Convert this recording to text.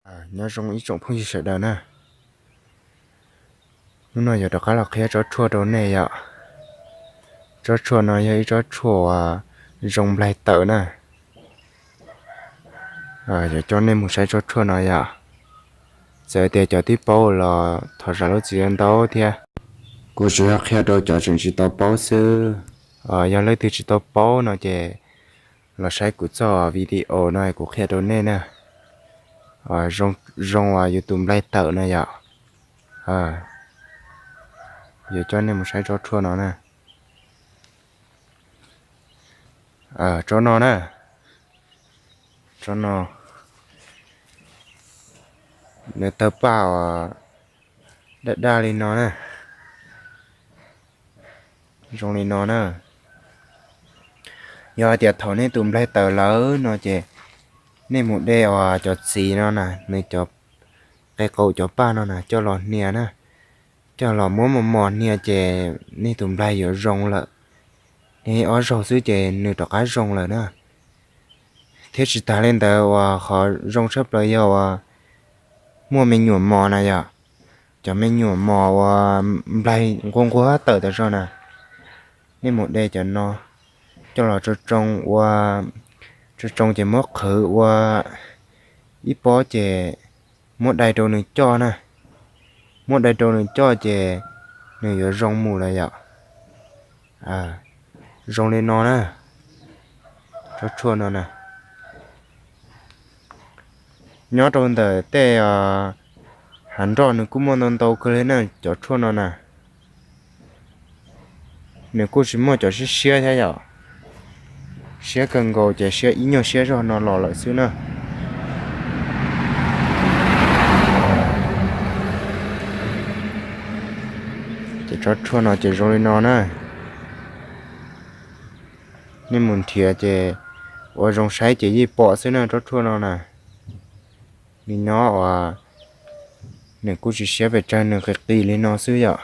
Nyob zoo ib tsoom phooj ywg sawv daws na. Hnub no yuav rov qab los qhia tsob tshuaj rau nej yom. Tsob tshuaj no yog ib tsob tshuaj uas zoo nplaig tawm na. Yuav coj nej mus saib tsob tshuaj no yom. Txawm tias cov twb paub los thov zam lub txim ntau thiab. Kuv tsuas yog qhia rau cov tseem tsis tau paub xwb. Yog leej twg tsis tau paub no ces los saib kuv txoj video no kuv qhia rau nej na. Zoo uas yus tus nplaig tawm na yom. Yuav coj nej mus saib tsob tshuaj no na. Tsob no na, tsob no, nws tawg paj uas daj daj li no na, zoo li no na. Yog hais tias thaum nej tus nplaig tawm lawm no ces nej mus de uas cov txiv no na, nws cov qe qaum cov paj no na coj los hnia na, coj los muab mos mos hnia ces nej tus nplaig yuav zoo lawm. Hnia ob zaug xwb ces nws rov qab zoo lawm na. Thiab tsis tas li ntawd uas qhov zoo tshaj plaws yog uas muaj me nyuam mos na yom, cov me nyuam mos uas nplaig nquag nquag tawm tas zog na, nej mus de cov no coj los tsoo tsoo ua, tsoo tsoo ces muab qhwv ua ib pob ces muab dai rau nws coj na. Muab dai rau nws coj ces nws yuav zoo mus lawm yom. Zoo li no na, tsob tshuaj no na. Nyob rau ntawm tej hav nroj nws kuj muaj ntau ntau kawg li na cov tshuaj no na. Nws kuj tsis muaj cov siab siab thiab yom. Siab kawg nkaus ces siab ib nyuag siab zog no los lawm xwb na. Ces tsob tshuaj no ces zoo li no na. Nej mus nrhiav ces ua zoo saib ces yeej pom xwb na tsob tshuaj no na. Nws nyob uas nws kuj tsis siab pes tsawg, nws qis qis li no xwb yom.